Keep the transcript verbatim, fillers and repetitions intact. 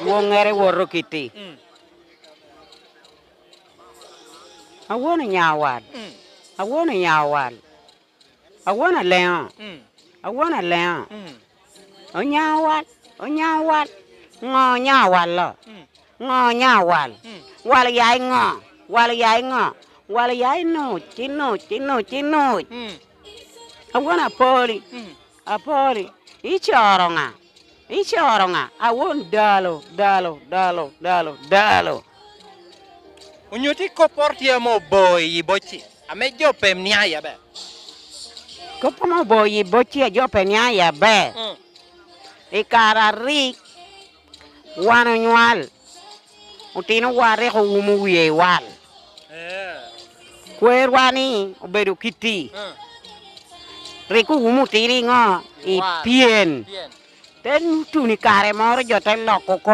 Dwoŋŋere woto kitti. Mm. Awon onyao wal. Mm. Awon onyao wal. Awon aleŋo. Mm. Awon aleŋo. Mm. Onyao wal, onyao wal. Ŋo onyao wal-lo? Mm. Ŋo onyao wal? Mm. Wal oya i ŋo? Wal oya i ŋo? Wal oya i nuc, i nuc, i nuc, i nuc. Mm. Awon apoli, mm, apoli. Icoro ŋa? Icoro ŋa? Awon dalo, dalo, dalo, dalo, dalo. Onyo tye kop moro tye ame obo i bocci, ame jo pe niaŋ iye aber? Kop ame obo i bocci a jo pe niaŋ iye aber. Mm. I kare a rik wan onywal, otinowa rik owumo wie i wal. Eh. Kwerwa ni obedo kitti. Mm. Rik owumo otino i ŋo? I wal. Pyen. Pyen. Te tuno i kare moro jo te loko oko